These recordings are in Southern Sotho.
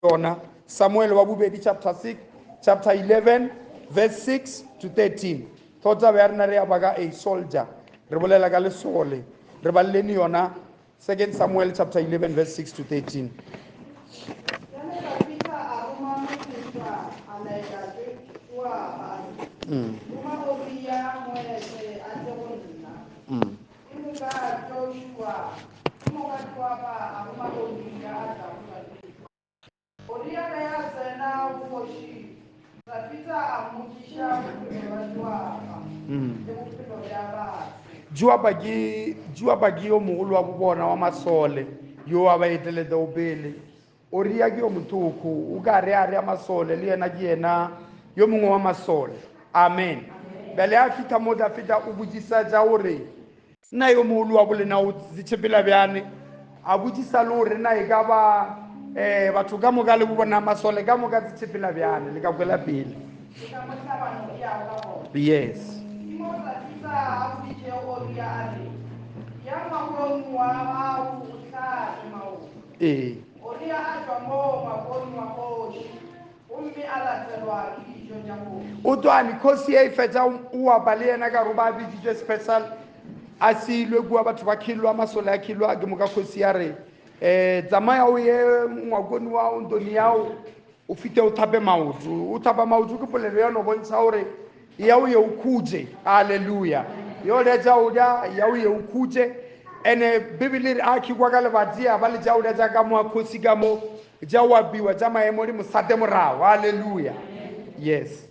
Yona Samuel wa bobedi chapter 6, chapter 11 verse 6 to 13. Thota ya rena re ya baka a soldier, re bolela ka lesole. Re baleleni yona 2 Samuel chapter 11 verse 6 to 13. Joaba ke yo mogolo wa bobona wa masole yo a ba eteletego pele. Uria ke yo mothoko o ka re a re a masole le yena ke yena yo mongwe wa masole. Amen. Bjale a fihla mo Dafida o botsisa tša gore nna yo mogolo wa bolena o tshepela bjane, a botsisa le gore na e ka ba batho ka moka le bona masole ka moka tshepela bjane le ka kwela pele. Yes. O twane kgosi e fetsa o apa le yena ka gore ba bitsitswe special a seilwe kua batho ba khilwa masole a khilwa ke moka kgosi ya re tsamaya o ye ngwakoni wa ntoni yao o fite o thape maoto. O thapa maoto ke polelo ya no bontsha gore ya o ye o khutse. Hallelujah. Yo le tsa o ja ya o ye o khutse. Ene Bibele a khikwa ka lebatsi a ba le tsa o tsa ka mo kgosi ka mo ja wa biwa tsa maemo le mosate morago. Hallelujah. Yes.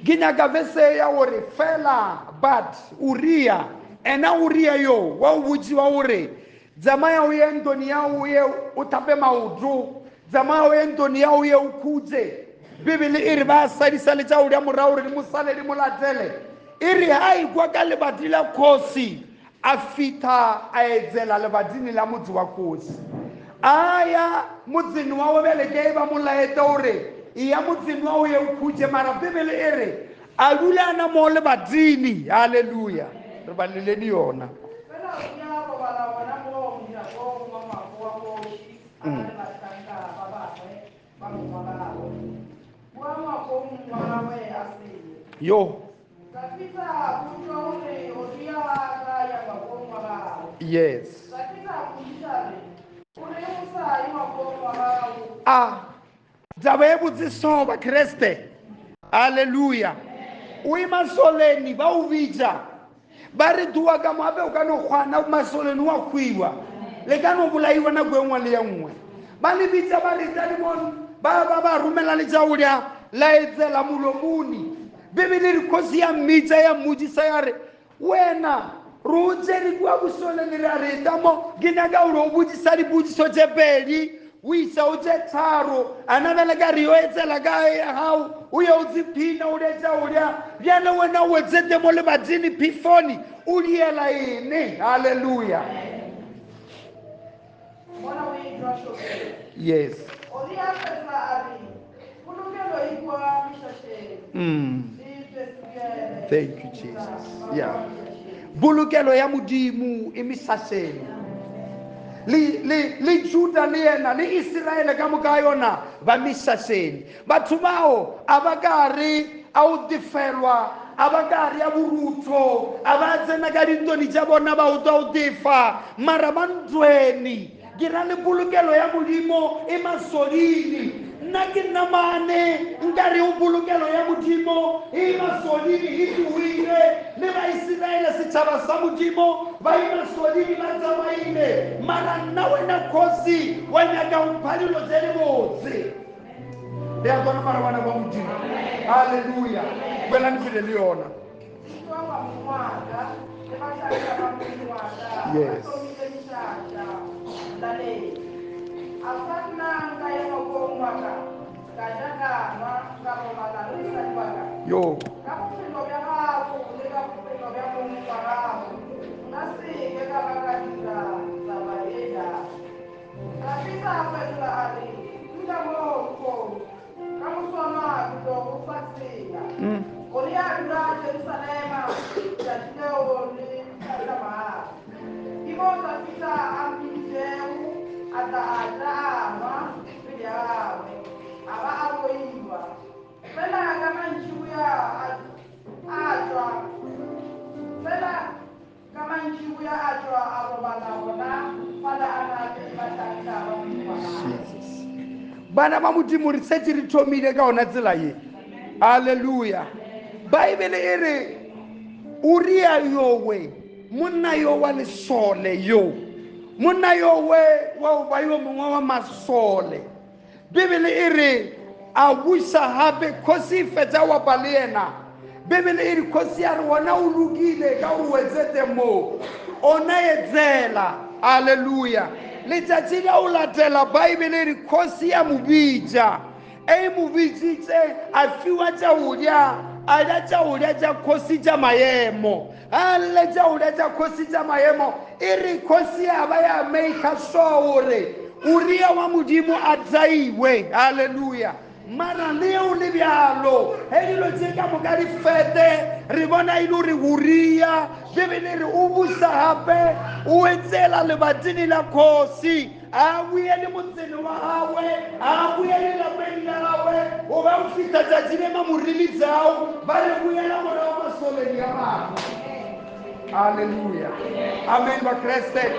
Ke nyaka vese ya gore fela but Uria ena Uria yo wa o botsiwa gore tsamaya o ye ntoni ya o ye o thape maoto, tsamaya o ye ntoni ya o ye o khutse. Bibele e re ba sadisa le tša o ya morago gore di mosale di mo latele. E re ha ikwa ka lebati la kgosi a fitha a etsela lebadini la motse wa kgosi. A ya motseng wa o bjale ke ba molaete gore ya motseng wa o ye o khutse, mara Bibele e re a dula ana mo lebadini. Hallelujah. Re baleleni yona. Yo. Yes. A taba e botse so ba Kreste. Hallelujah. O imasoleni ba o bitsa ba re dua ka mo ape o ka no kgwana masoleni wa khuiwa le ka no bolaiwa nako e nngwe le ye nngwe. Ba le bitsa ba re tsa limon ba ba ba romela le tsa la etsela molomoni. Bibele re kgosi ya mmitsa ya mmodisa ya re wena re o tsere kua bosoleni re a re tamo ke nyaka gore o botsisa dipotsiso tse pedi o isa o tse tharo a nabele ka re yo etsela ka ya gago o ye o tsephina o letsa o lya bjale wena o etsete mo lebadini phifoni o diela ene. Hallelujah. Yes. Thank you, Jesus. Yeah. Bolokelo ya Modimo e mesaseng. Le Juda le yena le Israele ka moka yona ba mesaseng. Batho bao a ba ka re a o tefelwa, a ba ka re a borutho, a ba tsena ka dintoni tša bona ba o twa o tefa, mara ba ntweni. Ke ra le bolokelo ya Modimo e masolini. Nna ke namane nka re o bolokelo ya Modimo e masolini e tloile le Baiseraele setšhaba sa Modimo ba e masolini ba tsamaile, mara nna wena kgosi wa nyaka o mpha dilo tse di botse. Le a bona mara bana ba Modimo. Hallelujah. Welani pele le yona. Yes. Yo. A tla a ja a nwa pele ya gagwe, a ba a loiwa. Fela ka mantšiboa a tšwa, fela ka mantšiboa a tšwa a robala gona fale a na le bahlanka ba Modimo wa gagwe. Jesus. Bana ba Modimo, re šetše re thomile ka ona tsela ye. Halleluja. Baebele e re Uria yowe, monna yo wa lesole yo, monna yowe wa go ba yo mongwe wa masole. Bibele e re a buša gape kgosi e fetša wa ba le yena. Bibele e re kgosi ya re wona o lokile ka gore o etsete moo, ona etsela. Halleluja. Letšatši la o latela Baebele e re kgosi ya mo bitša, e mo bitsitše a fiwa tša go ja, a ja tša go ja tša kgosi tša maemo. A lle tša go ja tša kgosi tša maemo, e re kgosi ya ba ya make sure gore Uria wa Modimo a tsaiwe. Halleluja. Mara leo le bjalo, he dilo tše ka moka di fete, re bona e le gore Uria, Bibele re o busa gape, o etsela lebatini la kgosi, a boele motseng wa gagwe, a boele lapeng la gagwe, o ba o fihla tšatši le mamorilitsao, ba re boela morago masoleng ya batho. Halleluja. Amen ba Kreste.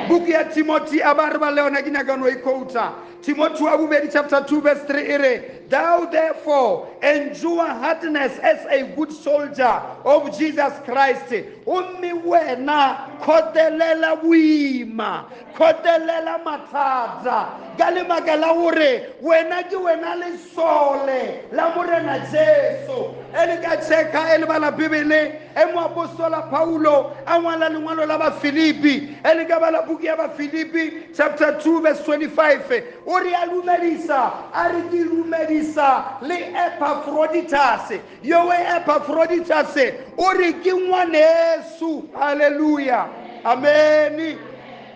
Buku ya Timothy a ba re ba le yona, ke nyaka no e quota. Timothy wa bobedi chapter 2 verse 3 e re, thou therefore endure hardness as a good soldier of Jesus Christ. Gomme wena kgotelela boima, kgotelela mathata, ka lebaka la gore wena ke wena lesole la Morena Jesu. E le ka checka e le bala Bibele, e moapostola Paulo a ngwala lengwalo la Bafilipi, e le ka bala buku ya Bafilipi chapter 2 verse 25, o re a lumedisa, a re ke lumedisa le Epaphroditus. Yowe Epaphroditus o re ke ngwaneso. Halleluja. Amen.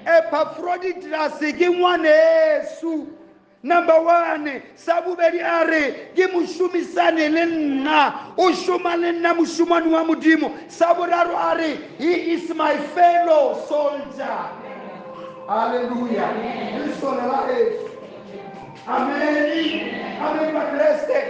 Epaphroditus ke ngwaneso. Number 1, sa bobedi a re ke mošomisane le nna, o šoma le nna mošomane wa Modimo. Sa boraro a re he is my fellow soldier. Halleluja. Lesole la heso. Amen. Amen ba Kreste.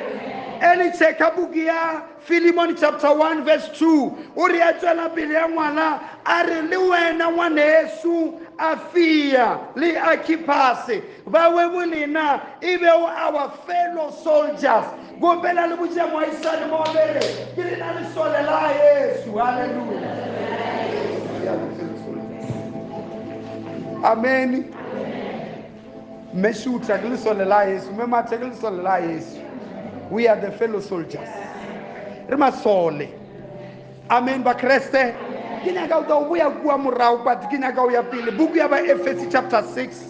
E le checka buku ya Philemon chapter 1 verse 2, o re a tswela pele ya ngwana a re le wena ngwaneso Afia le Archippus ba we bolena e be o our fellow soldiers. Gopela le botše moaisane mo bere ke lena lesole la Jesu. Halleluja. Amen. Mme Shutha ke lesole la Jesu, mme Mathe ke lesole la Jesu. We are the fellow soldiers. Re masole. Amen ba Kreste. Ke nyaka o tla o boya kua morago, but ke nyaka o ya pele. Buku ya ba Efesi chapter 6.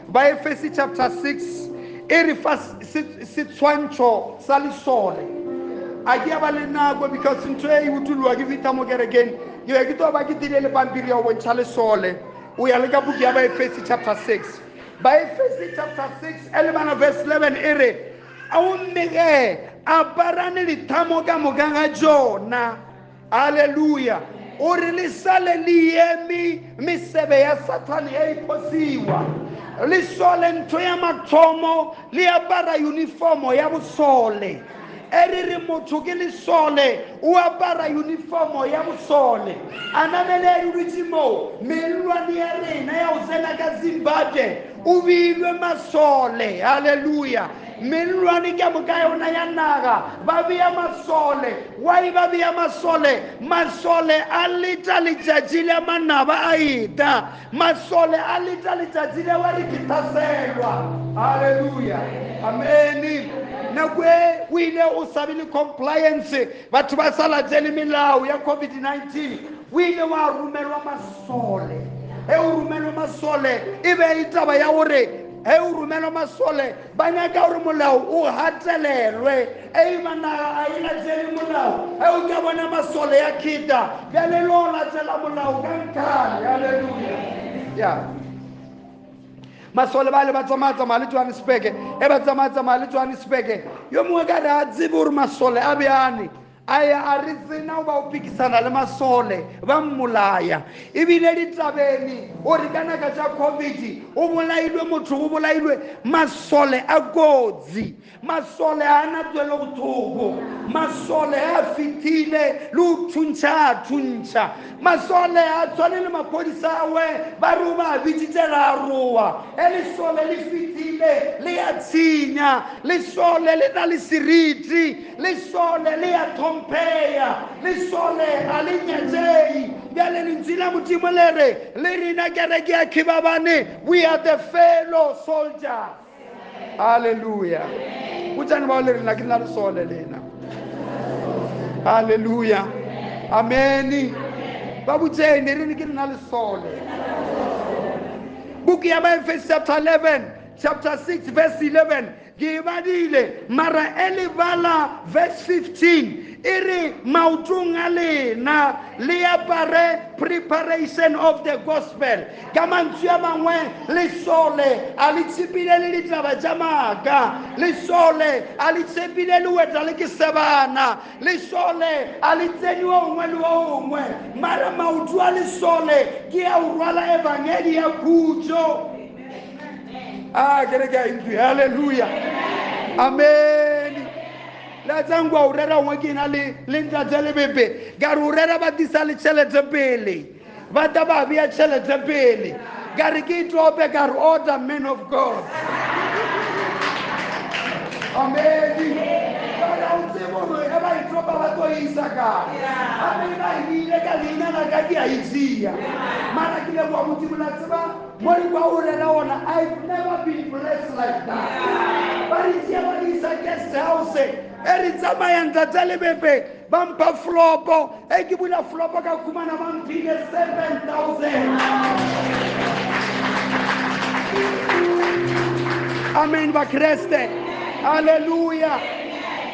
Ba Efesi chapter 6 e re fa setshwantsho sa lesole. A ke ya ba le nako because ntho e utuloa ke fihla mo kerekeng, ke be ke tlo ba ke tile le pampiri ya go bontšha lesole. O ya le ka buku ya ba Efesi chapter 6. Ba Efesi chapter 6 e le bana verse 11 e re a o mmege aparane lethamo ka moka ga tšona. Halleluja. O re le sale le eme mesebe ya Sathane e iphosiwa. Lesole ntho ya mathomo le apara uniformo ya bosole. E re re motho ke lesole, o apara uniformo ya bosole. A namele a dutše moo, mellwane ya rena ya go tsena ka Zimbabwe, o beilwe masole. Halleluja. Mellwane ka moka yona ya naga ba bea masole. Why ba bea masole? Masole a leta letšatši la manaba a eta, masole a leta letšatši la wa re ke tlhaselwa. Halleluja. Amen. Nako e o ile o sa be le compliance, batho ba sa latele melao ya COVID-19, o ile wa romelwa masole. He o romelwa masole, e be e taba ya gore he o romelwa masole ba nyaka gore molao o hatelelwe. E naga a e latele molao. He o ka bona masole ya kheta bjale le o latela molao ka nkhane. Halleluja. Ya masole ba le ba tsamaya-tsamaya le Johannesburg, e ba tsamaya-tsamaya le Johannesburg, yo mongwe ka re a tsebe gore masole a bjane. A ya a re tsena o ba o pikisana le masole ba mmolaya. Ebile ditabeng o re ka naka tša COVID o bolailwe motho, o bolailwe masole a kotsi, masole a na tswelobothoko, masole a fetile le o thuntšha a thuntšha, masole a tshwane le maphodisa awe ba re o ba bitsitse ra roa. E lesole le fetile le ya tshinya, lesole le na le seriti, lesole le ya tlhompheya, lesole a le nyatsei. Bjale lentswe la Modimo le re le rena kereke ya Khibabane, we are the fellow soldiers. Hallelujah. Botsane bao le rena ke nna lesole lena. Hallelujah. Amen. Ba botsene re ne ke nna lesole. Buku ya Baefeso chapter 11, chapter 6 verse 11 ke e badile, mara e lebala verse 15 e re maotong a lena le apare preparation of the gospel. Ka mantswe a mangwe lesole a le tshepile le ditaba tša maaka, lesole a le tshepile le weta le ke sebana, lesole a le tsene o nngwe le o nngwe, mara maoto a lesole ke a o rwala evangeli ya khutšo. Ah, kereke ya ntlo. Hallelujah. Amen. La tsangwa o rera ngwe ke na le le ntate le bebe ka re o rera ba tisa le tšhelete pele, ba tla ba bea tšhelete pele, ka re ke itope, ka re order man of God. Amen. Ka re o tsebe gore ge ba itopa ba tlo isa kae. Amen. Ba ebile ka leina la ka ke a e tšea, mara ke leboha Modimo. La tseba mo re kwa o rera ona, I've never been blessed like that. Ba re tšea ba re isa guest house e re tsamaya ntate le bebe ba mpha flopo, e ke bula flopo ka khumana ba mphile 7,000. Amen ba Kreste. Hallelujah.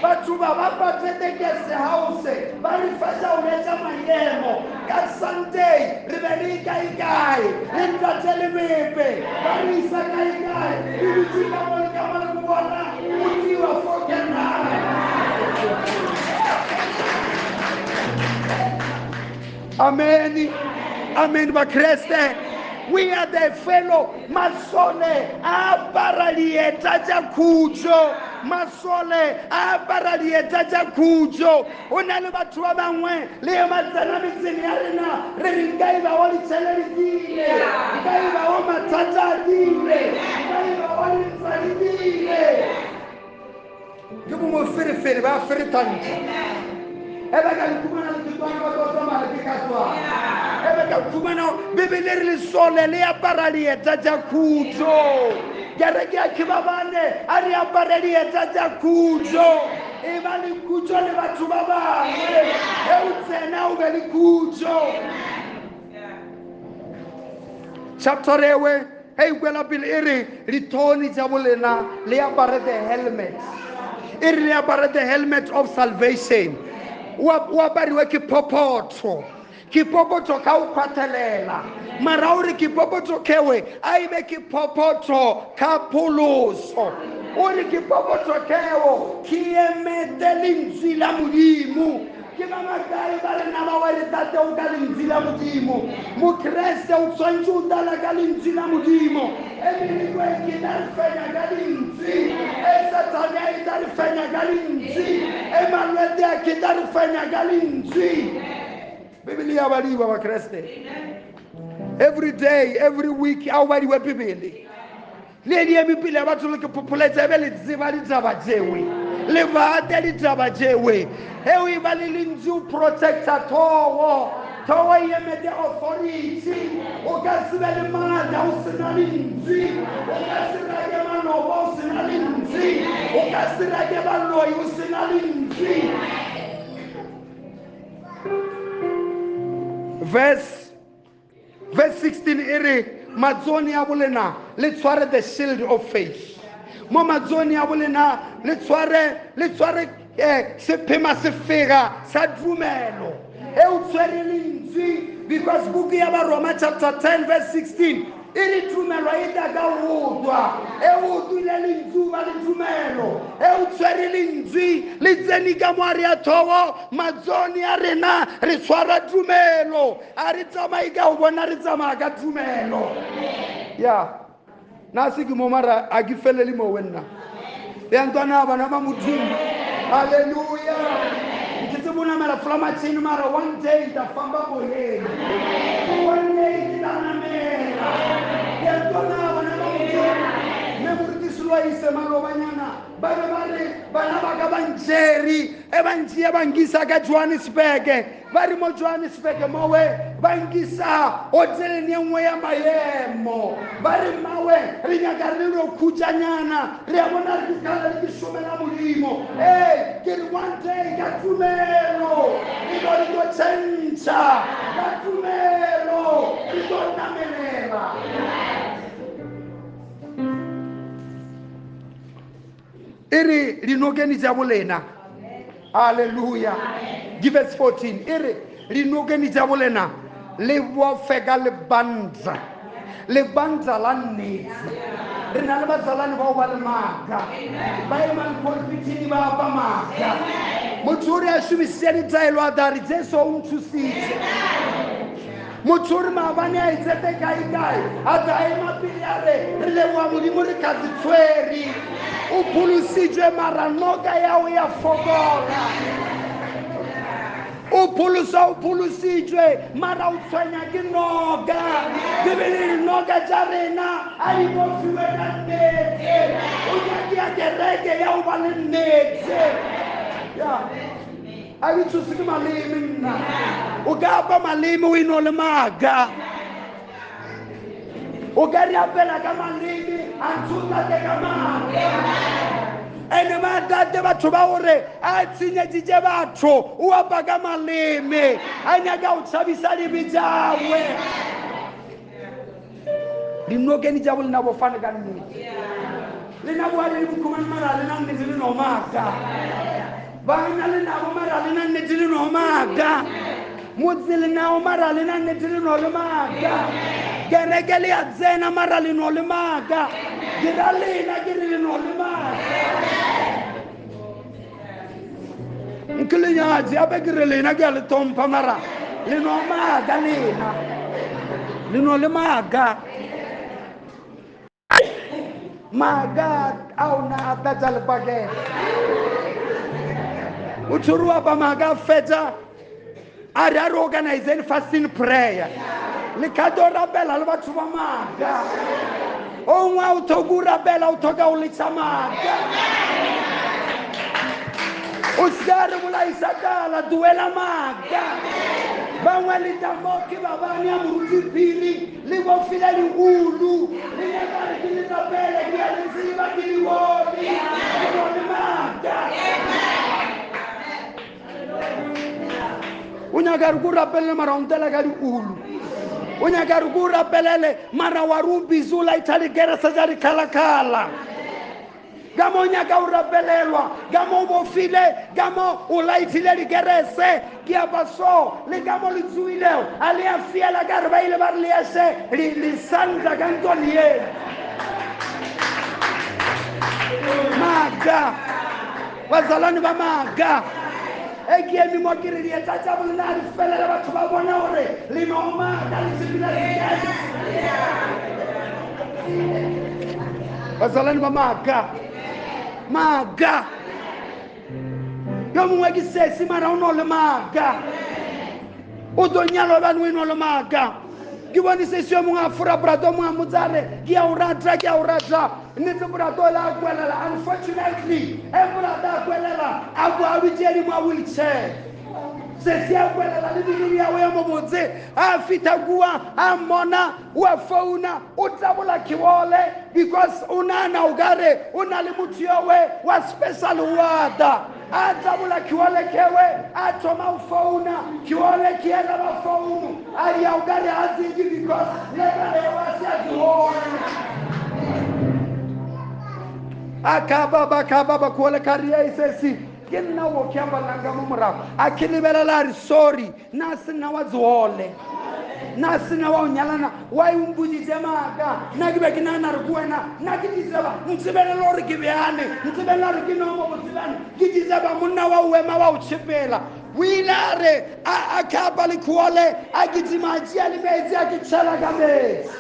Batho ba ba patete guest house ba re fa tša o letša maemo. Ka Sunday re be re kae kae le ntate le bebe ba re isa kae kae, re dutse ka mo le ka mo le bona o tiwa fo kena. Amen. Amen ba Kreste. We are the fellow masole a apara dieta tša khutšo, masole a apara dieta tša khutšo. O na le batho ba bangwe le ye ba tsena metseng ya rena re re nka e ba wa ditšhelete, nka e ba wa mathata a dile, nka e ba wa dintwa di dile. Ke bo moferefere ba feretantšha. E ba ka nkhumana le ke tswana ba tlo tsamaya ke ka tswana. E ba ka nkhumana Bibele re lesole le apara dieta tša khutšo. Kereke ya Khibabane a re apare dieta tša khutšo. E ba le khutšo le batho ba bangwe. E o tsena o be le khutšo. Chapter ewe e ikwela pele e re dithoni tša bolena le apare the helmet. E re le apare the helmet of salvation. O apariwe ke phopotho, ke phopotho ka o khwathelela, mara o re ke phopotho kewe a ebe ke phopotho ka pholoso. O re ke phopotho keo ke emete lentswe la Modimo. Ke ba makae ba rena ba wa re tate o ka lentswe la Modimo. Mokreste o tshwanetse o tala ka lentswe la Modimo. E meleko e ke tla re fenya ka lentswe, e Satane a e tla re fenya ka lentswe, e malwetse a ke tla re fenya ka lentswe. Bibele ya badiwa ba Kreste. Every day, every week a o badiwe Bibele. Le di eme pele ya batho le ke phopholetsa ebe le tseba ditaba tšewe, le bate ditaba tšewe. He o e ba le lentswe o protecta thogo, thogo e emete authority. O ka se be le maatla o sena lentswe, o ka se rake maloba o sena lentswe, o ka se rake baloi o sena lentswe. Verse 16 e re matsoni a bolena le tshware the shield of faith. Mo matsoni a bolena le tshware sephema sefega sa tumelo. E o tshwere lentswe, because book ya Baroma chapter 10 verse 16 E re tumelo e tla ka go utlwa, e o utlwile lentswe ba le tumelo, e o tshwere lentswe le tsene ka mo a re ya thogo matsone a rena re tshwara tumelo, a re tsamaye ka go bona re tsamaya ka tumelo. Ya nna se ke mo mara a ke felele mo nna le ntwana bana ba Modimo. Halleluja. Ke tse bona mara fla matsheno mara one day ta famba moyeng, one day ke tla namela. Ke ntwana bana ba Modimo mme moruti Seloise malobanyana ba be ba re bana ba ka ba ntšeri e ba ntšea ba nkisa ka Johannesburg, ba re mo Johannesburg mowe ba nkisa hoteleng ye nngwe ya maemo, ba re mmawe re nyaka re lo khutšanyana, re a bona re dikgala le ke šomela Modimo. Ee, ke re one day ka tumelo re tlo re tlo tšhentšha, ka tumelo re tlo namelela. E re dinokeng tša bolena. Halleluja. Di verse 14 e re dinokeng tša bolena le bofe ka lebandla, lebandla la nnete. Re na le bazalwane bao ba le maaka, ba emang pulpitini ba apa maaka. Motho o re a šomisitše ditaelo a tla re Jesu o nthusitše. Motho o re maabane a itsete kae-kae a tla ema pele a re re leboga Modimo re ka se tshwere, o pholositšwe mara noka yao ya fokola. O pholosa o pholositšwe mara o tshwenya ke noka. Bibele re noka tša rena a di bofiwe ka nnete. O nyakea kereke ya go ba le nnete. Ya a ke tshose ke maleme nna, o ka apa maleme o eno le maaka, o ka re apela ka maleme a ntshotate ka maaka. Ene ba tate batho ba gore a tshenyeditše batho o apa ka maleme a nyaka go tshabisa dibe tšagwe. Dinokeng tša bolena bo fane ka nnete, lena boa le bokhumane mara lena nnete le no maaka, bana le nabo mara lena nnete le no maaka, motse le nao mara lena nnete le no le maaka, kereke le ya tsena mara le no le maaka, ke ra lena ke re le no le maaka. Nke le nyatse ape ke re lena ke a le thompha mara le no maaka, lena le no le maaka. Maaka ao na a tlatša lepakete, o tshwere pa maaka a fetša a re a re organizeng fasting prayer, le kgato o rapela le batho ba maaka, o nngwe a o tlhoke o rapela o tlhoka go letša maaka. O se ka re bolaisa tlala duela maaka. Bangwe le tamoke ba bane a moruti Phiri le bofile digulu le nyaka re ke le rapele ke a le tseba ke di bone ke bone maaka. O nyaka re ko rapelele mara o ntela ka diulu, o nyaka re ko rapelele mara wa re o busy o lighta dikerese tša dikgalakgala. Ka mo nyaka o rapelelwa, ka mo o bofile, ka mo o lighile dikerese ke apa so le ka mo le tsoilego a le a fiela ka re ba ile ba re le ese le santla ka ntlo le ena. Maaka, bazalwane ba maaka. E ke eme mo ke re dietsa tša bolena a di felele batho ba bona gore le no maaka le sepela sekete. Bazalwane ba maaka, maaka. Yo mongwe ke sesi mara o no le maaka, o tlo nyalwa bane o eno le maaka. Ke bone sesi yo mongwe a fora borato mongwe a mmotsa a re ke a o rata, ke a o rata. Nnete borato le a kwelela, unfortunately e borato a kwelela a bo a dutše di mo wheelchair. Sesi a kwelela le meriri ya ya mo botse a fitha kua a mmona o a founa o tabola khiwole because o nana o kare o na le motho yowe wa special wata. A tabola khiwole kewe a thoma o founa khiwole ke yena ba founu a ya o kare a tsebe because le kare wa se a di a ka ba ba ka ba ba khiwole career e sesi ke nna o ke ambalang ka mo morago a ke lebelela a re sorry nna se nna wa dzole Nna sena wa o nyalana wa o mpoditse maaka nna ke be ke nagana re ke wena nna ke ditseba ntsebelele gore ke bjane ntsebelele gore ke nomo botsebane ke ditseba monna wa o ema wa o tšhepela o ile a re a khapa lekhuole a kitima a tšea le metsi a ke tšhela ka metsi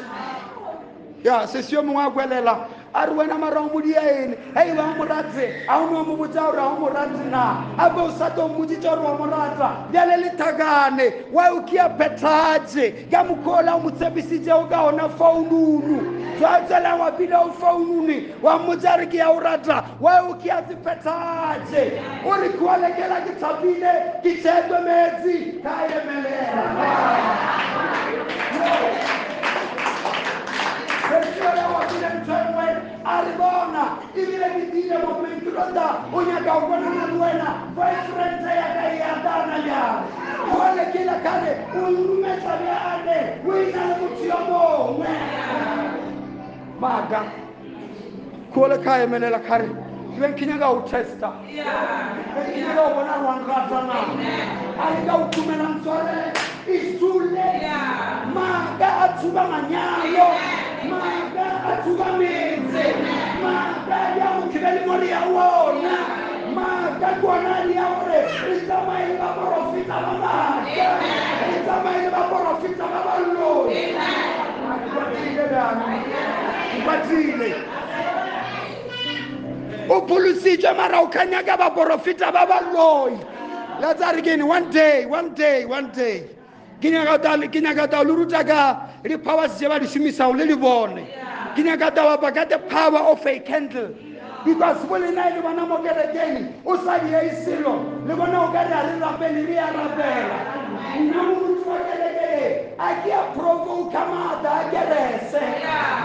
ya sesi yo mongwe a kwelela a re wena mara o modia ene hei ba o mo rate a o ne o mo botsa gore a o mo rate na a be o sa tlo mmoditse gore wa mo rata bjale le thakane wa o kia phethatše ka mokgola o mo tshepisitšego ka ona foununu jwa tswela wa bile o founune wa mmotsa re ke ya o rata wa o kia se phethatše o re kgoalekela ke thapile ke tšhetwe metsi ka emelela a re bona ebile ke tile mommeng ke lota o nyaka go bonana le wena boyfriend ya ka e atana bjale jale ke la kare o nrumetsa bjale o ena le motho yo mongwe maaka kgole ka emelela kgare ke beng ke nyaka go testa ke nyaka go bona gore wa nrata na a le ka o dumelang tshwarele it's too late. Maaka a tshuba manyalo maaka a tshuba metse maaka ya mokhibele mo re ya ona maaka ke ona a dia gore re tsamaye le baporofeta ba maaka re tsamaye le baporofeta ba baloi nkwatile o pholositswe mara o kganya ka baporofeta ba baloi la tsa re kene one day one day one day ke nyaka tao le ruta ka di-powers tse ba di šomisago le di bone ke nyaka tao bapa ka the power of a candle because bo lena e le bona mo kerekeng o sa diei selo le bona o ka re a re rapele re ya rapela nna moruti wa kereke e a ke a provoka maatla a kerese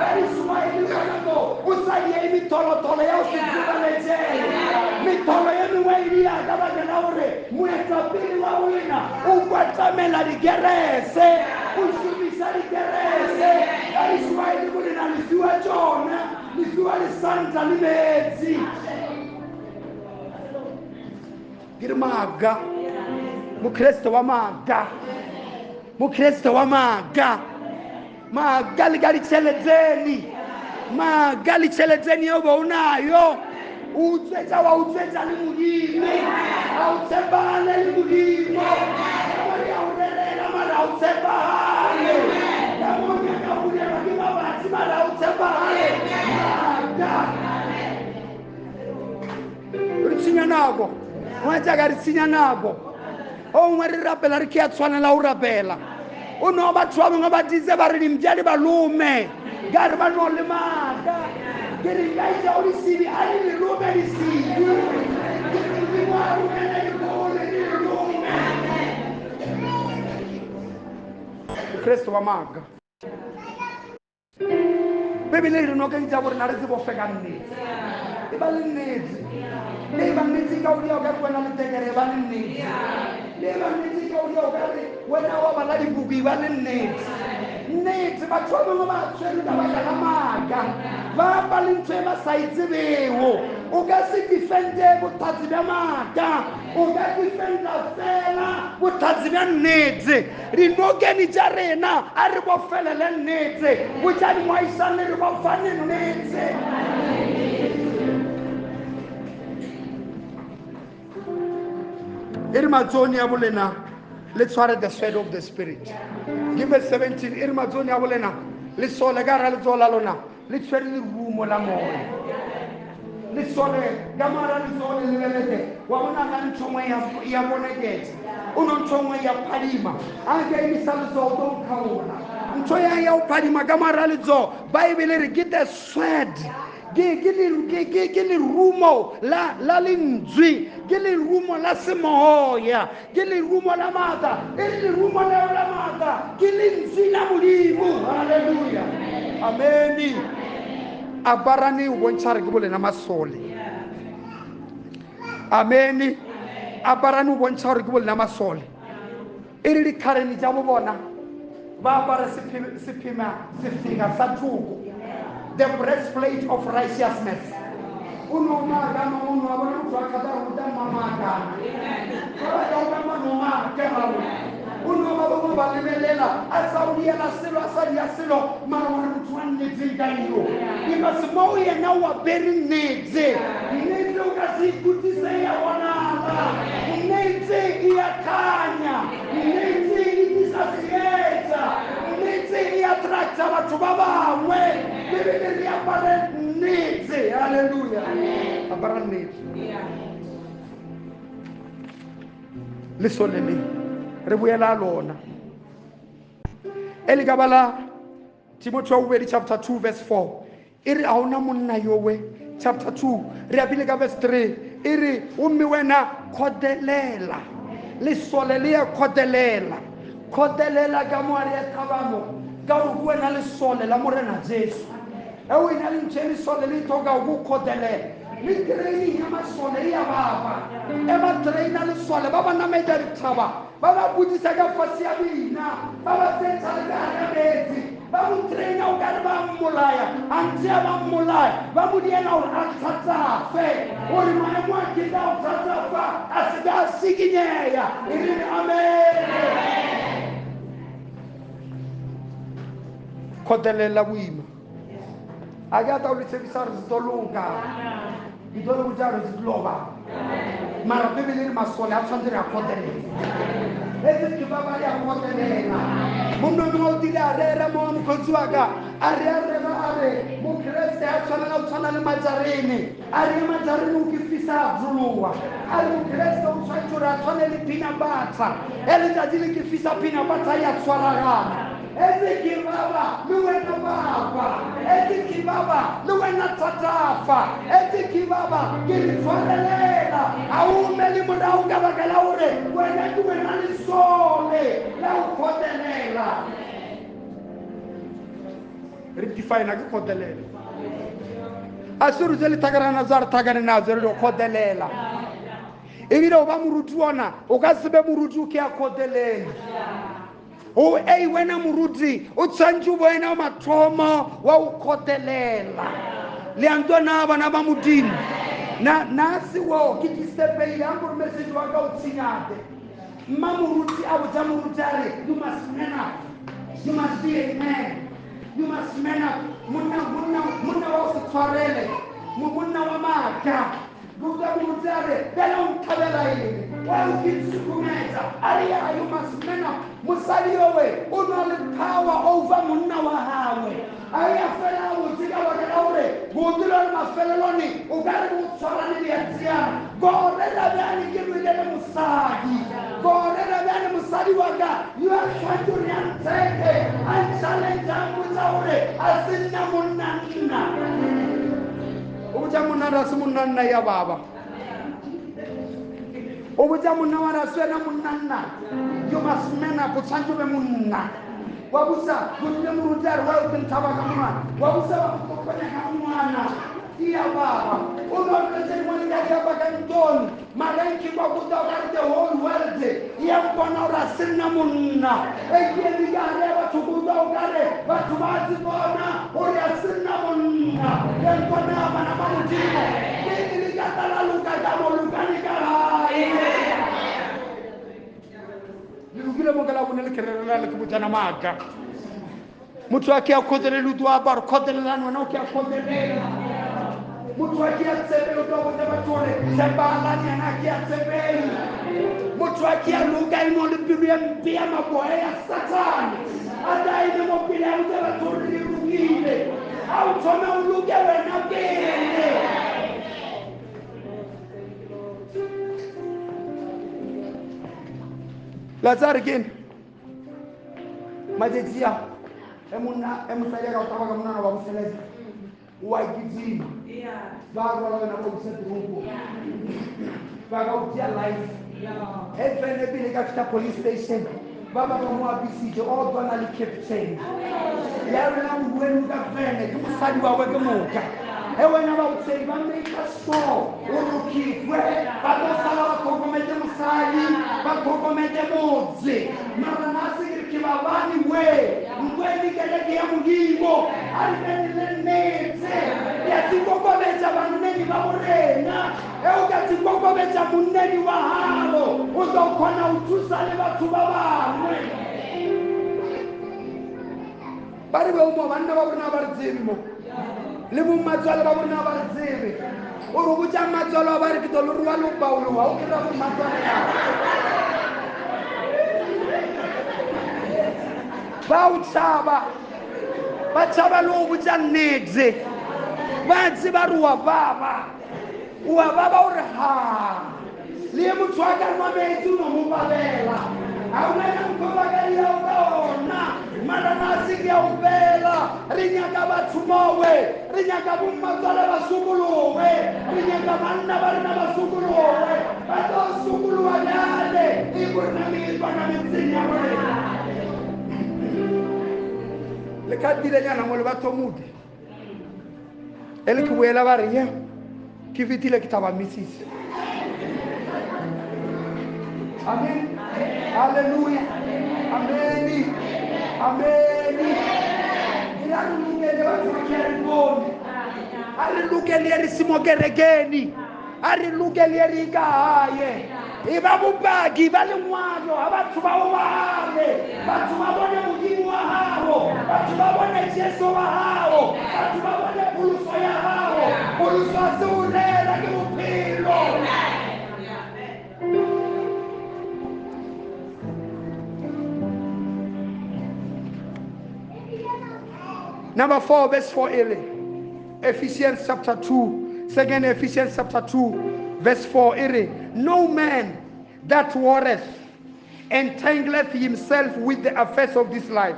that is why le bona mo o sa diei metholotolo ya o se tsebaletsele metholo ye mengwe e dia ka baka la gore moetapele wa bolena o kwatlamela dikerese o šomisa dikerese that is why le bolena le fiwa tšona le fiwa lesanta le metsi ke re maaka mokreste wa maaka mokreste wa maaka maaka le ka ditšheleteni maaka le tšheleteni eo ba o nayo o utswetsa wa utswetsa le modimo a o tshepagale le modimo a o rerela mara a o tshepagale ka mo nyaka bulelwa ke mabatsi mara a o tshepagale maaka re tshenya nako ngwatsaka re tshenya nako o nngwe re rapela re ke ya tshwanela go rapela o no batho ba bangwe ba ditse ba re dimpša di ba lome ka re ba no le maaka ke re nka itša go disibi a di le lome disibi ke re modimo a romele dikole di le lome mokreste wa maaka bebele e re nokeng tša borena re tsebo fe ka nnete e ba le nnete le e ba nnete ka o dia o ka re wena le tekere e ba le nnete le e ba nnete ka o dia o ka re wena wa bala dibuku e ba le nnete nnete batho ba bangwe ba tshwere ka baka la maaka ba ba le ntho e ba sa e tsebego o ka se defende bohlatse bja maaka o ka defenda fela bohlatse bja nnete dinokeni tša rena a re bofelele nnete botša dingwaišane re bofane nnete e re matsone ya bolena le tshware the sword of the spirit give verse 17 e re matsone ya bolena le sole ka gara letsogo la lona le tshwere lerumo la moya le sole ka moara letsogo le lebelete wa bona ka ntho ngwe ya bonekete o no ntho ngwe ya phadima a ka emisa letsogo to nkgaola ntho ya ya o phadima ka moara letsogo baebele re ke the sword ke lerumo la lentswe ke lerumo la semoya ke lerumo la maatla e re lerumo leo la maatla ke lentswe la modimo halleluja ameni aparane o bontšha re ke bolena masole ameni aparane o bontšha gore ke bolena masole e re dikgareni tša bo bona ba apare sephema sefega sa thoko the breastplate of righteousness o no maaka mangwe o no a bona motho a kgata go ruta mmamaakana ba batla go ba mano maaka gago O no ba bangwe ba lebelela a sa o diela selo, a sa dia selo, mara wa re motho wa nnetseng ka eo. Because mo yena o apere nnete, nnete o ka se ikutise ya bonala, nnete e ya khanya, nnete e tlisa seetsa, nnete e attracta batho ba bangwe. Bebele re apare nnete. Hallelujah. Apara nnete. Lesole le re boela lona. E le ka bala Timothy wa bobedi chapter 2 verse 4. E re ha hona monna yowe. Chapter 2 re apile ka verse 3. E re o mme wena khodelela. Lesole le ya khodelela. Khodelela ka mo a re thabamo ka gore ke wena lesole la Morena Jesu. E o ena le ntho e lesole le tlhoka go khodelela. Le training ya masole e ya baba. E ba traina lesole ba ba nametsa dithaba, ba ba bodisa ka fase ya bina, ba ba tsentsha le ka hara metsi, ba mo traina o ka re ba mmolaya, a ntse a ba mmolaya, ba mo diela gore a thatsafe, gore maemo a ke tla o thatsafa, a se ka a sikinyeya. E re amen. Khodelela boima. A ke a tla o le tshepisa gore se tlo loka. Ke tlo le botsa gore se tlo ba. Mara Bebele re masole a tshwanetse re a khodelela. Etse ke ba ba re a khodelela. Monna mongwe o tile a rera mo mokgotsi wa ka, a re a rera a re mokreste a tshwanela go tshwana le majarene. A re majarene o ke fisa a joloa. A re mokreste o tshwanetse gore a tshwane le peanut butter. E letsatsi le ke fisa peanut butter ya tshwaragana. Etse ke baba le wena baba, etse ke baba le wena thatafa, etse ke baba ke re tshwarelela. A o me le morao ka baka la hore wena ke wena lesole la ho khodelela. Re define ke khodelela. A se re le thakarana tsa re thakane nazo re lo khodelela. Ebile o ba moruti ona o ka se be moruti o ke a khodelela. O ei wena moruti o tshwantse o wena mathomo wa o khodelela. Le a ntwa bana ba Modimo. Na na se wo ke distepeile a gore message wa ka o tshinyate. Mma moruti a botsa moruti a re you must man up. You must be a man. You must man up. Monna monna monna wa se tshwarele. Monna wa maaka. Botsa moruti a re bela o nthabela eng? Wa o ke tsukumetsa. A re ya you must man up. Mosadi owe o na le power over monna wa gagwe. A ya fela botse ka baka la gore bootelo le mafelelone o ka re bo tshwarane le ya tsiana. Gore rabjane ke lwele le mosadi. Gore rabjane mosadi wa ka yo a tshwanetse gore a ntsheke, a nchallenge, a mpotsa gore a se nna monna nna. O botsa monna re a se monna nna ya baba. O botsa monna wa re a se wena monna nna. You must man up, o tshwanetse o be monna. Wa busa modimo moruti a re wa o nthaba ka monwana. Wa busa ba go kokonya ka monwana. Iya baba. O no re tse dingwe ka di apa ka ntoni. Mara ke kwa go tla ka the whole world. Ya mpona o ra se nna monna. E ke di ka re batho go tla o ka re batho ba tse bona o re a se nna monna. Ya mpona bana ba Modimo. Ke di ka tla loka ka mo lokane ka hae. Le lokile mo ka la bone le kererela le ke botsana maaka. Motho a ke a khodelela o tlo apara khodelelane wena o ke a khodelela. Motho a ke a tshepele o tlo botsa batho hore tshepahalane yena a ke a tshepele. Motho a ke a loka e mo le pelo ya mpe ya maboya ya Satane. A tla eme mo pele a botsa batho hore le lokile. A o thome o loke wena pele. La tsare ke eng? Matsatsi a e monna e mosadi a ka o taba ka monwana wa boseledi o a kitima. Ba rwala wena ba o isa toropong. Ba ka o tšea life. E tswele pele ka fihla police station. Ba ba ba mo apisitse o tswana le captain. Ya rena o bue ka vene ke mosadi wa we ke moka. E wena ba o tsedi ba make sure o lokilwe, ba tlo sala ba tlhokometse mosadi, ba tlhokometse motse. Mara nna se ke re ke babane we, nkwe le kereke ya Modimo, a re beng le nnete. Ke a ikokobetsa. Ikokobetša banneng ba borena. E o ka ikokobetša monneng wa gago, o tlo kgona go thusa le batho ba bangwe. Ba re be mo banna ba borena ba re tsebe mo. Le bommatswale ba borena ba re tsebe. O re botša mmatswale ba re ke tlo le rua lopaolo, ga o kry-a bommatswale ya. Ba o tšhaba, ba tšhaba le go botša nnete. Ba tseba re wa baba, wa baba o re ha le ye motho a ka nwa metsi o no mo babela. Ga ona ka mokgwa ba ka diao ka ona, mara na se ke a o fela. Re nyaka batho mowe, re nyaka bommatswale ba sokologe, re nyaka banna ba rena ba sokologe. Ba tlo sokologa bjale e ko rena meetwana metseng ya borena. Le ka tilenyana mo le batho modi. E le ke boela ba re ye ke fetile ke thaba misisi. Amen. Hallelujah. Amen. Amen. Ke ra re lokele batho ba Kerikone. A re lokele re se mo kerekeni. A re lokele re ka hae. E ba bopaki ba lengwalo ha batho ba o bale. Batho ba bone Modimo wa gago. Batho ba bone Jesu wa gago. Batho ba bone pholoso ya gago. Pholoso ha se o rera ke bophelo. Number 4, verse 4, Ephesians chapter 2, 2 Ephesians chapter 2, verse 4, no man that warreth entangleth himself with the affairs of this life,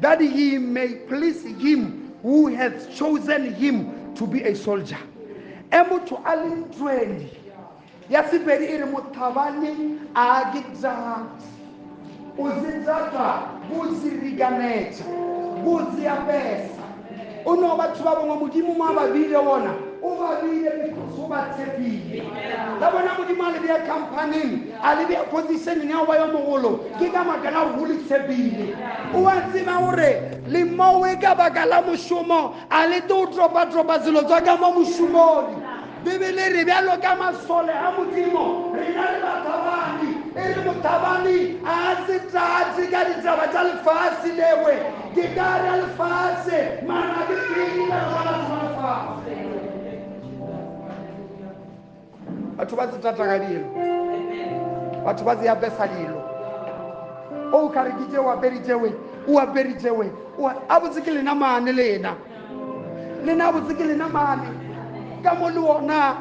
that he may please him who hath chosen him to be a soldier. E motho a le ntweng ya Sepedi e re mothabane a ke tsatsi. O se tsatsa bo sirikanetsa, bo se apesa. O no batho ba bangwe Modimo mo a ba bile ona, o ba bile because o ba tshepile. La bona Modimo a le bea company-eng, a le bea position-eng ya go ba yo mogolo, ke ka maka la gore o le tshepile. O a tseba gore le mowe ka baka la mošomo, a le tlo dropa-dropa selo tsa ka mo mošomong. Bibele re bjalo ka masole a Modimo, rena le bathabani. E re mothabani a se tlatse ka ditaba tša lefase lewe. Ke ka re lefase, mara ke phele ka batho ba lefase. Batho ba se tlatsa ka dilo. Batho ba se apesa dilo. O ka re ke tšeo apere tšewe, o apere tšewe. A botse ke lena mane lena. Lena botse ke lena mane. Ka mo le ona,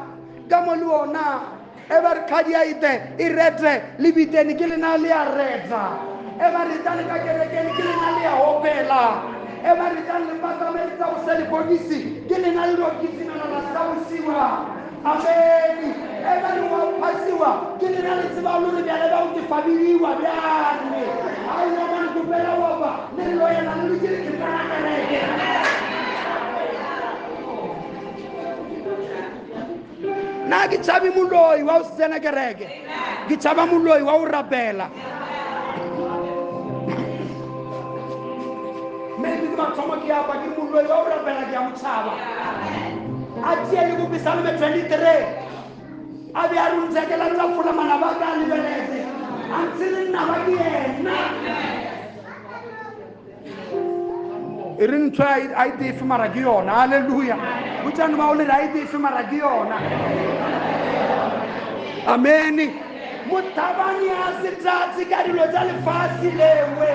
ka mo le ona. E ba re khadi a ite, e rete, le bitene ke lena le a reta. E ba re tla le ka kerekeng ke lena le a opela. E ba re tla le patameletse go sa lepokisi, ke lena le lokisina la sa bosiwa. Amen. E ba re wa phasiwa, ke lena le tseba lo re bjale ba o ke familiwa bjale. Ai wa mane kopela wa ba, le lo yena le ke ke tsena kereke. Nna ke tshabe moloi wa o se tsena kereke. Ke tshaba moloi wa o rapela. Maybe ke mathomo ke apa ke moloi wa o rapela ke a mo tshaba. A tšee le ko Psalm 23. A be a re ntsakela tsa fola manaba ka a lebeletse. A ntse le nna ba ke yena. E re ntho a e tefe mara ke yona. Hallelujah. Botsane ba o le re a e tefe mara ke yona. Amen. Mothabane a se tlatse ka dilo tsa lefatshe lewe.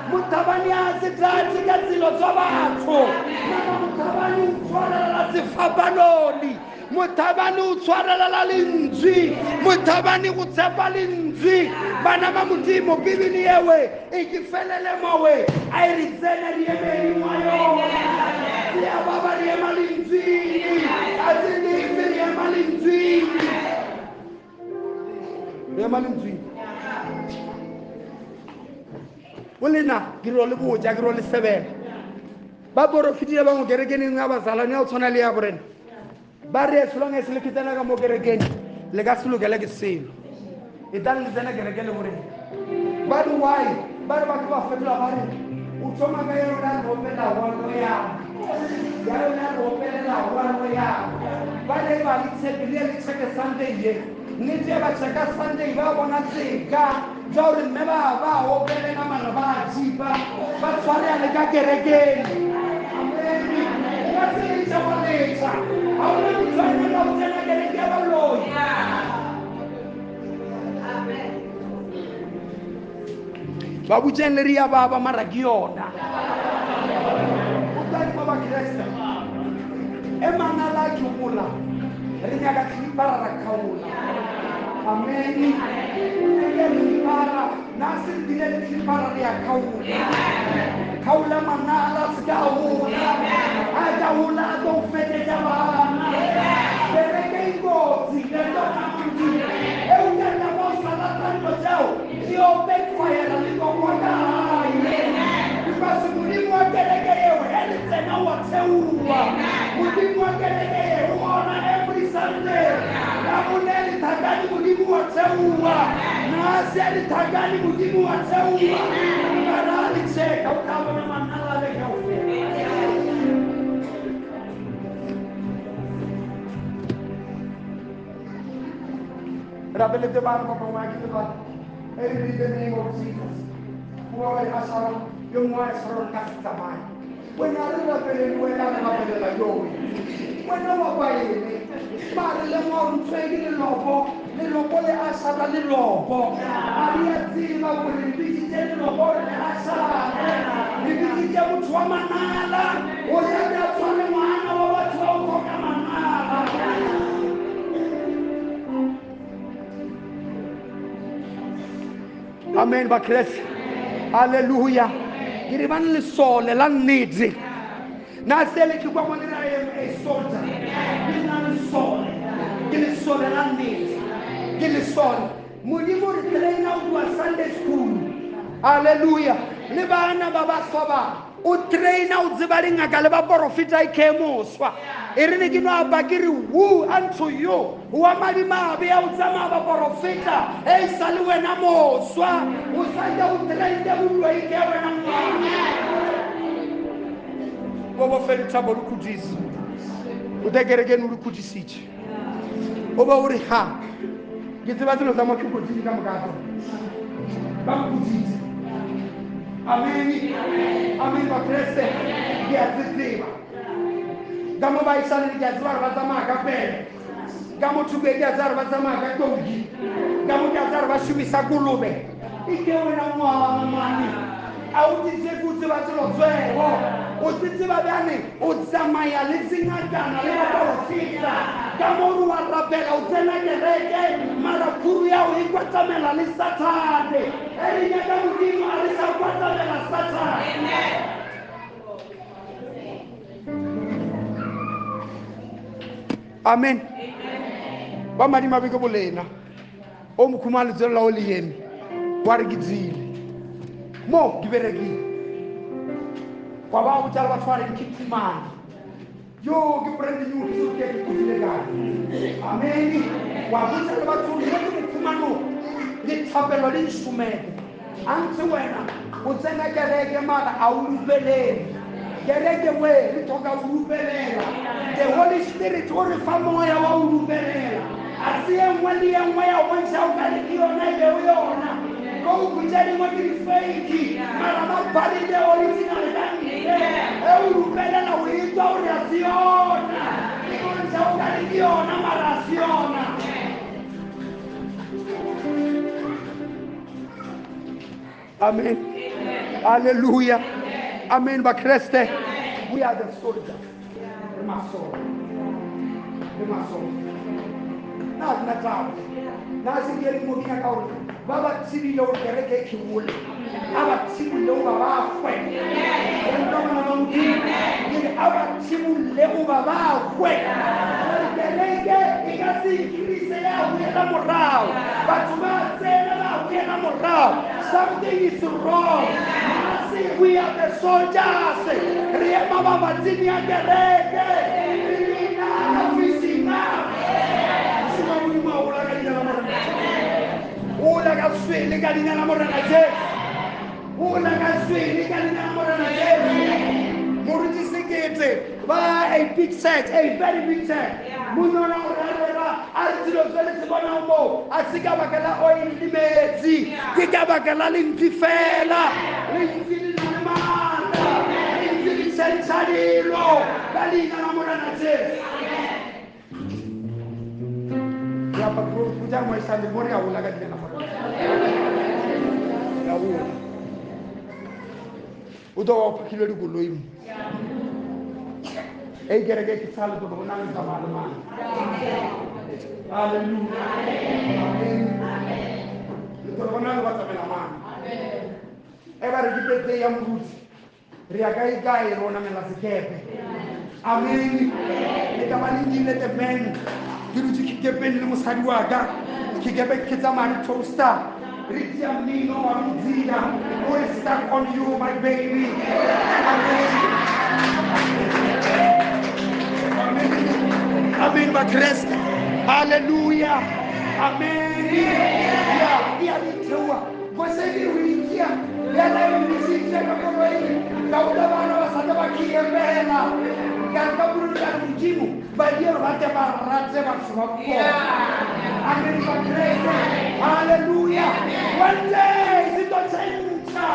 Mothabane a se tlatse ka tselo tsa batho. Mara mothabane o tshwarelela sefapanoni. Mothabane o tshwarelela lentswe. Mothabane go tshepa lentswe. Bana ba Modimo, Bibele ewe e ke felele mowe. A e re tsene re eme wa yona. Re a baba re ema lentsweng. A se lefe re ema lentsweng. Re ema lentsweng. O lena ke ro le botja, ke ro le sebela. Ba porofetile ba mo kerekeng ya bazalwane ya o tshwana le ya borena. Ba re as long as le ke tsena ka mo kerekeng, le ka se lokele ke selo. E tla le tsena kereke le borena. Ba re why? Ba re batho ba fetola ba re o thoma ka yona re opela holo ya. Ya yona re opelela wa loya ba le ba le tshepile le tsheke Sunday ye nnete ba tsheka Sunday ba bona tseka tsa gore mme ba ba opelela mara ba jipa ba tshware le ka kerekeng. Amen. O ka se itse wa letsa ha o le motho a o tsena kereke ya baloi. Amen. Ba butseng le ria ba ba mara ke yona. O tla kwa ba Kreste. E manala ke gola. Re nyaka tlipara ra khaola. Amen. Re tlipara na se dile tlipara re ya khaola. Khaola manala se ka hola. A ka hola a tlo fetetsa bana. Kereke e kotsi le tona Modimo. E o ka mo sala tanto tseo. Ke ope kwaya le go kwa kae. Because Modimo wa kereke eo e le tsena wa tseuwa. Modimo wa kereke eo ona every Sunday. La bolele thakani Modimo wa tseuwa. Na se le thakani Modimo wa tseuwa. Mara le tseka o tla bona manala le kaofela. Rabelete bana ba ba ke ba. In the name of Jesus. Bua le asara yo mongwe a tshwarang ka se tsamaye. Wena re rapelele wena re rapelela yo. Wena wa kwa ene. Ba re le mo ntho e ke lelopo, lelopo le asara lelopo. A re a tseba gore re bitsitse lelopo re asara. Re bitsitse motho wa manala, o re a tshwane ngwana wa batho ba o tlhoka manala. Amen ba Kreste. Hallelujah. Ke re bane lesole la nnete. Na se le ke kwa mo le I am a soldier. Ke na lesole. Ke lesole la nnete. Ke lesole. Modimo re traina o kwa Sunday school. Hallelujah. Le bana ba ba soba. O traina o tseba dingaka le ba porofeta e kemoswa. E re ne ke no ba ke re woo unto you. Wa madimabe ya o tsamaya ba porofeta e sa le wena moswa. O sa nde o trainde boloi ke wena ngwana. Bo bo felitsa bo lukhutisa. O te kereke no lukhutisitse. O ba o re ha. Ke tseba tselo tsa motho go ka mokato. Ba mkhutise. Amen. Amen ba Kreste. Ke a tseba. Ka mo ba isane ke a tseba ba tsamaya ka pele. Ka motho ke a tseba ba tsamaya ka tonki. Ka mo ke a tseba ba shumisa kolobe. E ke wena ngwana mane. A o tsitse go tseba tselo tswego. O tseba bjane o tsamaya le tsingakana le baporofeta. Ka mo re wa rapela o tsena kereke mara khuru ya o e kwatsamela le Sathane. E re nyaka Modimo a re sa kwatsamela Sathane. Amen. Ba madimabe ke bolena. O mokhuma letselo la o le eme. Wa re ke tsile. Mo di berekile. Wa ba botsa le batho ba re ke khumane. Yo ke brand new ke ke kutlile kae. Amen. Wa botsa le batho mo ke mokhumano le thapelo le nšomele. A ntse wena o tsena kereke mara a o lupelele. Kereke we re tlhoka o lupelela. The Holy Spirit o re fa moya wa o lupelela. A se e nngwe le e nngwe ya o bontsha o ka re ke yona e be o yona. Ko o botsa dingwe ke di-fake mara ba badile original ka ntle. E o lupelela o itswa gore a se yona. E bontsha o ka re ke yona mara a se yona. Amen. Hallelujah. Amen ba Kreste. We are the soldiers. Re masole. Re masole. Na na taba. Na se ke re mo ke ka hore ba ba tsebile hore kereke e khewole. A ba tsebile ba ba fwe. Re nka bona ba Modimo. Ke re a ba tsebile ba ba fwe. Kereke e ka se increase ya boela morao. Batho ba tsena ba boela morao. Something is wrong. We are the soldiers. Re ema ba batsini ya kereke. Enough is enough. Sima Modimo a hola ka leina la Morena. Hola ka swele ka leina la Morena Jesu. Hola ka swele ka leina la Morena Jesu. Moruti Sekete ba a big church, a very big church. Monona o rera a re dilo tse le se bonang mo a se ka baka la oil le metsi, ke ka baka la lentswe fela. Lentswe le na le maatla, lentswe le tšhentšha dilo ka leina la Morena Jesu. Ya pa go ja mo sa le mo re a hola ka leina la Morena. Ya hola. O tlo wa phakile dikoloi mo. E kereke ke tsale go bona le tsamaya le mang. Hallelujah. Amen. Le tlo bona le ba tsamela mang. E ba re ke birthday ya moruti. Re ya kae kae rona mela sekepe. Amen. Le ka ba le nkile the man. Ke dutse ke kepeng le mosadi wa ka. Ke kepe ke tsamaya le toaster. Re tšea mmino wa modzila. O re stuck on you my baby. Amen. Amen ba Kreste. Hallelujah. Amen. Ya ya dithuwa. Go se di wikia. Ya la misitse ka koloi. Ka utlwa bana ba sa ba kiemela. Ka ka buru ka Modimo ba dire ba te ba rate batho ba bona. Amen ba Kreste. Hallelujah. One day se tlo tšhentšha.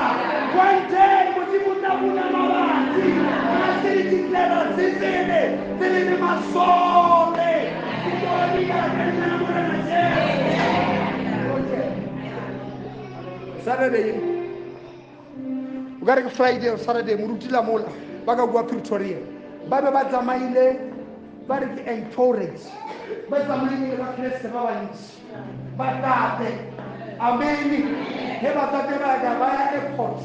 One day Modimo tla bula mabati. A se di declare se tsene tse le masole. Ke tlo di ka leina la Morena Jesu. Saturday. O ka re ke Friday or Saturday moruti la mola ba ka kua Pretoria. Ba be ba tsamaile ba re ke entourage. Ba tsamaile le ba Kreste ba bantši. Ba tate. Amen. He ba tate ba ka ba ya airport.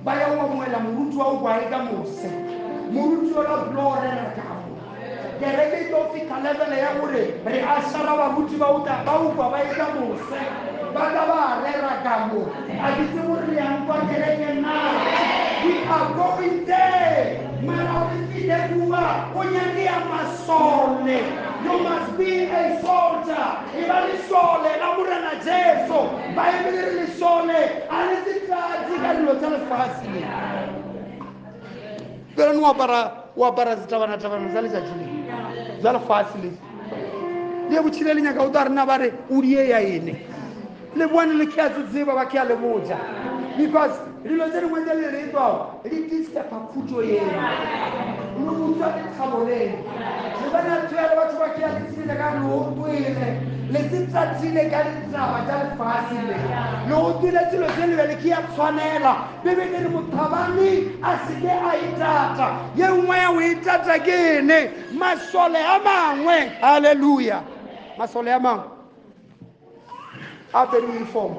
Ba ya o amohela moruti wa o kwae ka mose. Moruti wa la blorela ka mo. Kereke e tlo fihla level ya gore re a shara baruti ba uta ba ukwa ba e ka mose. Ba ka ba rera ka mo. A ke tsebe gore re yang kwa kereke na. We are going there. Mara o re fihle kua o nyake ya masole. You must be a soldier. E ba lesole la Morena Jesu. Baebele re lesole a le se tlatse ka dilo tsa lefatshe le. Pele no o apara setabana-tabana tsa letsatsi le tsa lefatshe le. Le botšhile le nyaka o tla rena ba re o die ya ene. Le bone le ke a tseba ba ke a le botša. Because dilo tse dingwe tse le re tswao di disturba khutso eno. Le utswa lethabo leno. Le bona tswele batho ba ke a le tsebile ka le utlwile. Le se tsatsile ka ditaba tsa lefatshe le. Le utlwile tselo tse le bele ke ya tshwanela. Bebele re mothabane a se ke a itata. Ye nngwe ya ho itata ke ene. Masole a mangwe. Hallelujah. Masole a mangwe. A apere uniform.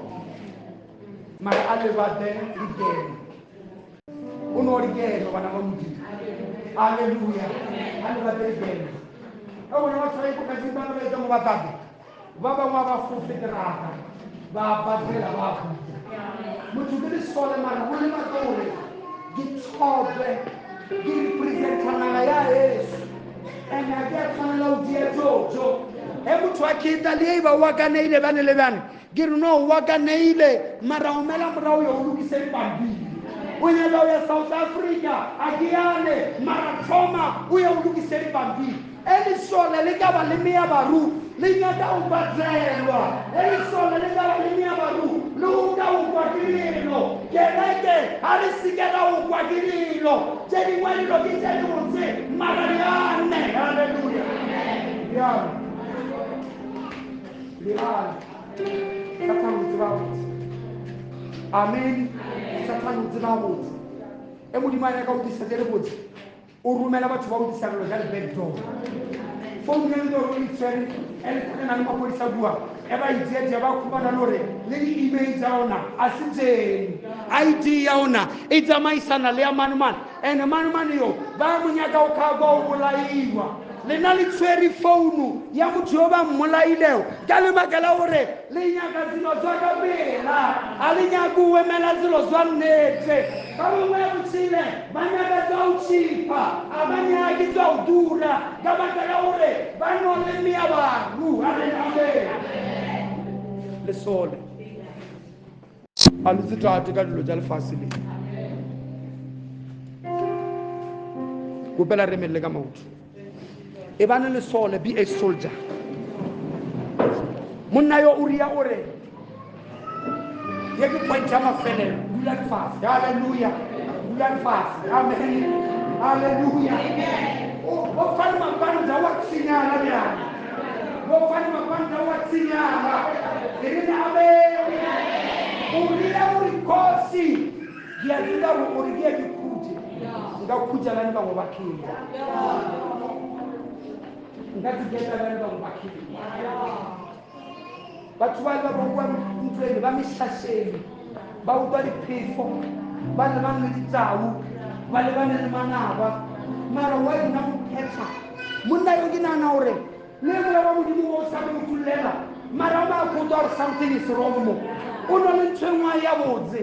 Mara a lebate dikeno. O no dikeno bana ba Modimo. Hallelujah. A lebate dikeno. Ka bona batho ba ipokatse ba ba etsa mo ba tate. Ba bangwe ba fofe terata. Ba patela ba futa. Motho ke lesole mara o le matore. Ke tshobe. Ke representa naga ya Yesu. And a ke a tshwanela ho dia tjotjo. He motho a keta le eba wa kaneile bane le bane. Ke re no wa kaneile mara o mela morao yo o lokise dipampiri. O nyaka o ya South Africa a ke yane mara thoma o ye o lokise dipampiri. E lesole le ka ba le meya baru le nyaka o patelwa. E lesole le ka ba le meya baru le o ka o kwa ke dilo. Kereke ha re se ke ra o kwa ke dilo. Tse dingwe dilo ke tse dibotse mara di ane. Hallelujah. Ya. Leal. Satane o tseba botse. Amen. Satane o tseba botse. E Modimo a nyaka o tlisa tse le botse. O romela batho ba o tlisa dilo tsa le-back door. Founu e le gore o itshwere e le na le maphodisa bua. E ba itseetse ba khumana le hore le di-email tsa ona a se tsene. ID ya ona e tsamaisana le ya manomane. And manomane yo ba mo nyaka o kha o bolaiwa. Le na le tshwere founu ya motho yo ba mmolailego ka lebaka la gore le nyaka dilo tsa ka pela. A le nyake o emela dilo tsa nnete. Ba bangwe botshile ba nyaka tsa ho cheaper, a ba nyake tsa ho dura ka baka la hore ba no le meya baru. Amen. Lesole a le tse tate ka dilo tsa lefatshe le. Kopela re melle ka maoto. E bane lesole, be a soldier. Monna yo o ria ore ye ke point ya mafelelo, dula fase. Hallelujah. Dula fase. Amen. Hallelujah. O fane mapanda wa tsinyana bjana. O fane mapanda wa tsinyana. E re amen. O ria ore khosi ke a tseba gore ke ya ke khutse. Nka khutsa bana ba go ba khela. Nka tsiketa bana ba go ba khela. Batho ba ba bua ntlweng ba mešašeng, ba utlwa diphefo, ba lebane le ditau, ba lebane le manaba. Mara wa nna o phetha. Monna yo ke nahana hore le moya wa Modimo o sa mo utlwela, mara ba go gore something is wrong mo. O no le ntho e nngwe ya botse.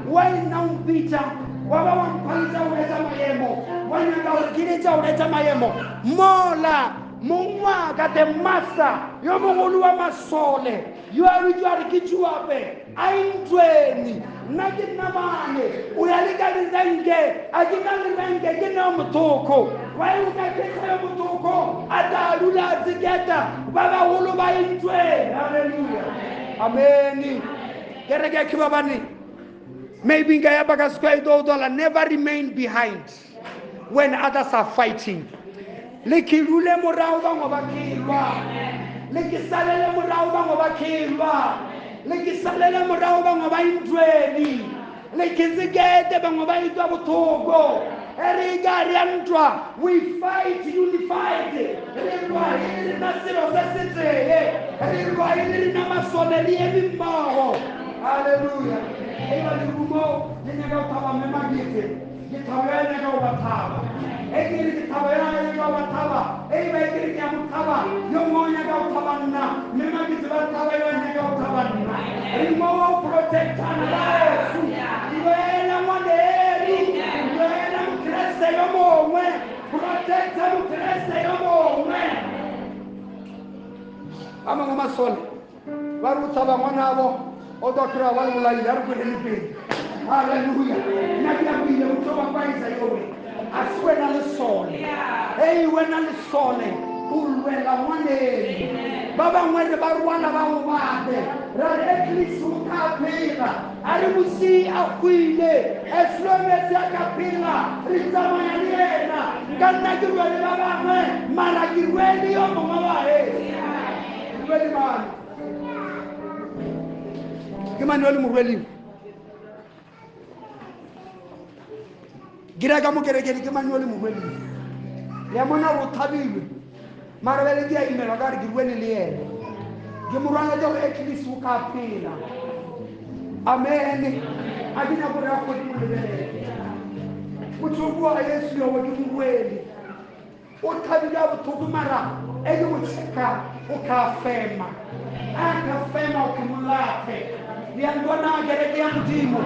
Wa nna o mpitsa, wa ba wa mphaletsa o etsa maemo, wa nyaka hore ke letsa o etsa maemo. Mola mongwa ka the master yo mongolo wa masole yo a bitswa re ke Joabe a intweni nna ke nnamane o ya le ka direnke a ke na lerenke ke nna mothoko wa e ka ke tsaya mothoko a tla dula a tseketa ba baholo ba intweni. Hallelujah. Amen. Kereke ke ba bane maybe nka ya baka square dollar. Never remain behind when others are fighting. Le ke dule morao bangwe ba khelwa, le ke salele morao bangwe ba khelwa, le ke salele morao bangwe ba intweni, le ke tsekete bangwe ba itwa bothoko. E re ka re a ntwa, we fight unified. Re lwa e le na selo se se tee, re lwa e le rena masole le eme mmogo. Hallelujah. E ba lerumo le nyaka go thaba mme makete, ke thabo ya nyaka go ba thaba. E ke re ke thaba ya nyaka go ba thaba, e ba ke re ke a mo thaba, yo mongwe o nyaka go thaba nna, mme makete ba thaba yo nyaka go thaba nna. Re mo protectana baeso, lwela ngwaneri, lwela mokreste yo mongwe, protecta mokreste yo mongwe. Ba mangwe masole ba re o tshaba ngwanabo, o tla kry-a ba le bolaile, a re kwelele pele. Hallelujah. Nna ke ya go ile go tlo ba paisa yone. A se wena lesole. Ei wena lesole, o lwela ngwaneno. Ba bangwe re ba rwala ba gobale, ra re at least o ka phela, a re mosi a hwile, as long as a ka phela re tsamaya le yena. Nka nna ke rwele ba bangwe, mara ke rwele yo mongwe wa heso. Rwele mang? Ke mang yo le mo rweleng? Ke reka mo kerekeng, ke mang yo le mo rweleng? Le a mona gore o thabile, mara bjale ke a imelwa ka gore ke rwele le yena. Ke mo rwaletse gore at least o ka phela. Amen. A ke nyako gore a kgone mo lebelela. Motho o bua Yesu yo ke mo rwele. O thabile a bothoko, mara e ke mo checka o ka fema. A ka fema o ke mo lathe. Le a ntona kereke ya Modimo.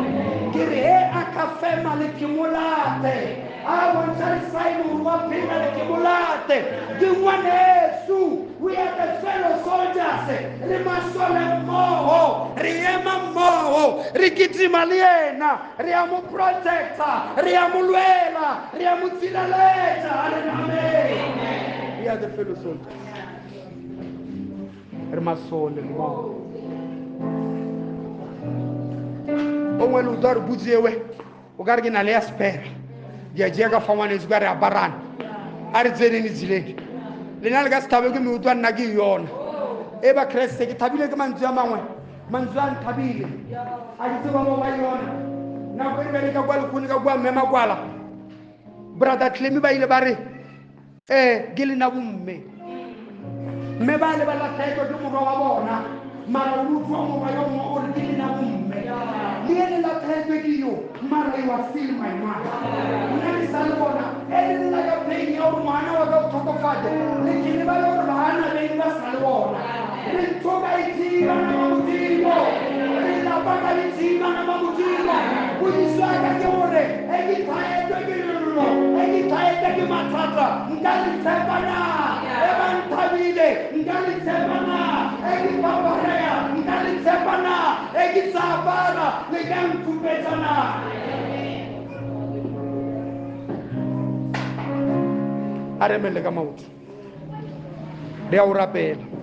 Ke re he a ka fema le ke mo lathe. A bontsha le sign gore wa phela le ke mo lathe. Ke ngwaneso, we are the fellow soldiers. Re masole mmogo, re ema mmogo, re kitima le yena, re a mo protecta, re a mo lwela, re a mo tshireletsa. Amen. We are the fellow soldiers. Re masole mmogo. O ngwe le utlwa re botsewe, o ka re ke na le ya spare. Di a jea ka fa ngwaneso ka re a barana. A re tseneng tseleng. Le nna le ka se thabe ke meutlwa nna ke yona. E ba Kreste ke thabile ke mantswe a mangwe. Mantswe a nthabile. A ke tseba mo ba yona. Nako e re ka kwa lekgone ka kwa mme Makwala. Brother Clemi ba ile ba re, ke lena bomme. Mme ba le ba latlhetswe ke morwa wa bona. Mara o utlwa morwa yo mongwe o re ke lena bomme. Le ene latlhetswe ke yo, mara you are still my mother. Nna ke sa le bona, e le lela ka pain ya gore ngwana wa ka o tlhokofatse, le ke lebale gore bana beng ba sa le bona. Re ntho ka ithiba nama Modimo, re lapa ka ithiba nama Modimo. Potšišo ya ka ke gore e ke thaetswe ke lello, e ke thaetswe ke mathata, nka le tshepa na? E ba nthabile, nka le tshepa na? E ke papareya, nka le tshepa na? E ke sa apara, le ka nkhupetsa na? A re emele ka maoto. Re a o rapela.